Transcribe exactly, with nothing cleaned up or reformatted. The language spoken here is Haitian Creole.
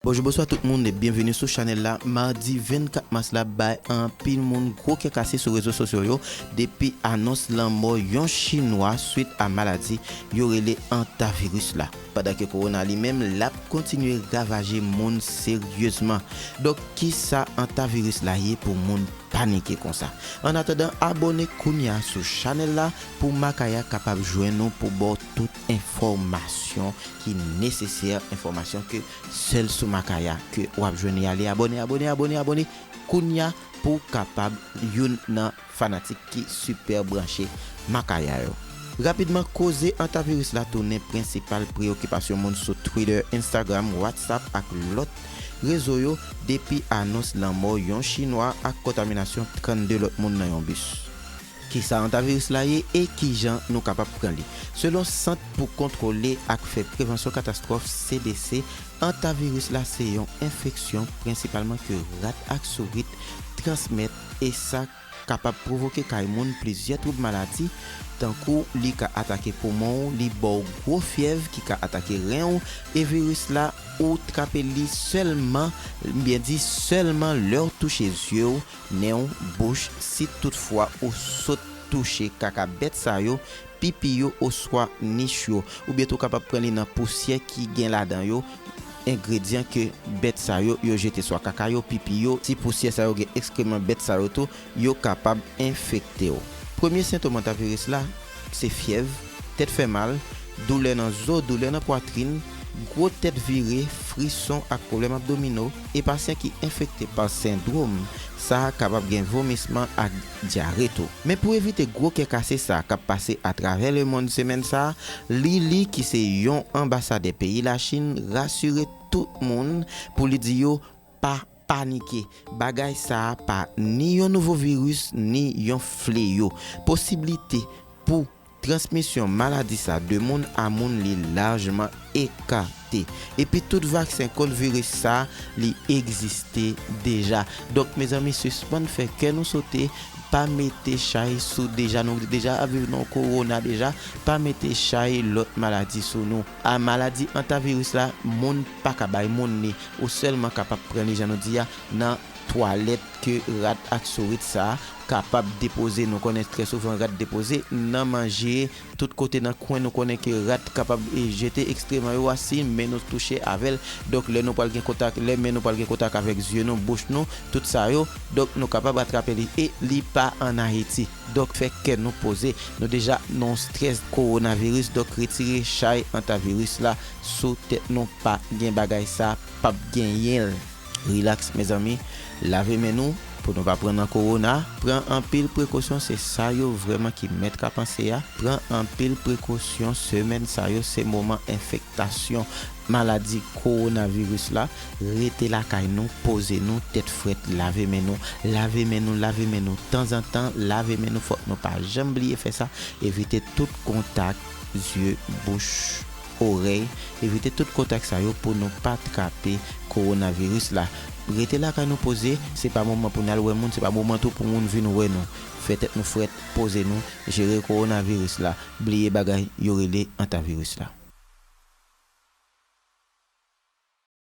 Bonjou, bonswa tout moun e byenveni sou chanèl la. Madi vennkat mas la bay anpil moun gwo kè kase sou rezo sosyo yo depi anons lanmò yon chinwa swit a maladi yo rele antaviris la. Pandan ke kowona li menm l ap kontinye ravaje moun seryezman. Donk, kisa antaviris la ye pou moun panike konsa? Annatandan, abòne kounya sou chanèl la pou Makaya kapab jwenn ou pou ba w tout enfòmasyon ki nesesè, enfòmasyon ke sèl sou Makaya ke w ap jwenn li. Ale abòne, abòne, abòne, abòne kounya pou w kapab youn nan fanatik ki sipè branche Makaya yo. Rapidman, koze antaviris la tounen prensipal preyokipasyon moun sou Twitter, Instagram, WhatsApp ak lòt rezo yo depi anons lanmò yon chinwa ak kontaminasyon trannde lòt moun nan yon bis. Kisa antaviris la ye e kijan nou kapab pran li? Selon Sant pou Kontwole ak Fè Prevansyon Katastwòf, C D C, antaviris la se yon enfeksyon prensipalman ke rat ak sourit transmèt, e sa kapab pwovoke kay moun plizyè twoub maladi, tankou li ka atake poumon w, li ba w gwo fyèv ki ka atake ren w, e viris la ou trape li sèlman, m byen di sèlman lè w touche zye w, nen w, bouch, si toutfwa ou sot touche kaka bèt sa yo, pipi yo oswa nich yo. Oubyen tou w kapab pran li nan pousyè ki gen ladan yo engredyan ke bèt sa yo, yo jete, swa kaka yo, pipi yo, ti pousyè sa yo gen ekskreman bèt sa yo tou, yo kapab enfekte w. Premye sentòm antaviris la se fyèv, tèt fè mal, doulè nan zo, doulè nan pwatrin, gwo tèt vire, frison ak pwoblèm abdominal, e pasyan ki enfekte pa sendwòm sa a kapab gen vomisman ak dyare tou. Men pou evite gwo kè kase sa a k ap pase atravè lemonn semèn sa a, Lili, ki se yon anbasadè peyi Lachin, rasire tout moun pou li di yo pa panike. Bagay sa a pa ni yon nouvo viris, ni yon fleyo. Posiblite pou transmisyon maladi sa de moun a moun li lajman ekate. Epi tout vaksen kont viris sa li egziste deja. Donk, mezanmi, sispann fè kè nou sote, pa mete chay sou deja, nou deja ap viv nan kowona deja, pa mete chay lòt maladi sou nou. A maladi antaviris la, moun pa ka bay moun li, ou sèlman kapab pran li, jan nou di a, nan twalèt ke rat ak sourit sa kapab depoze. Nou konnen trè souvan rat depoze nan manje, tout kote nan kwen nou konnen ke rat kapab, e, jete ekskreman yo a si men nou touche avè l. Donk, lè nou pral gen kontak, lè men nou pral gen kontak avèk zye nou, bouch nou, tout sa yo, donk nou kapab atrape li e li pa ann Ayiti. Donk, fè kè nou poze. Nou deja nan yon strès kowonaviris, donk retire chay antaviris la sou tèt nou. Pa gen bagay sa, p ap genyen l. Rilaks, mezanmi. Lave men nou pou nou pa pran nan kowona. Pran anpil prekosyon, se sa yo vrèman ki mèt ka panse a. Pran anpil prekosyon, semèn sa yo se moman enfektasyon maladi kowonaviris la. Rete lakay nou, poze nou, tèt frèt, lave men nou, lave men nou, lave men nou tanzantan, lave men nou, fòk nou pa janm bliye fè sa. Evite tout kontak, zye, bouch, orèy, evite tout kontak sa yo pou nou pa trape kowonaviris la. Rete lakay nou poze, se pa moman pou n al wè moun, se pa moman tou pou moun vin wè nou. Fè tèt nou frèt, poze nou, jere kowonaviris la. Bliye bagay yo rele antaviris la.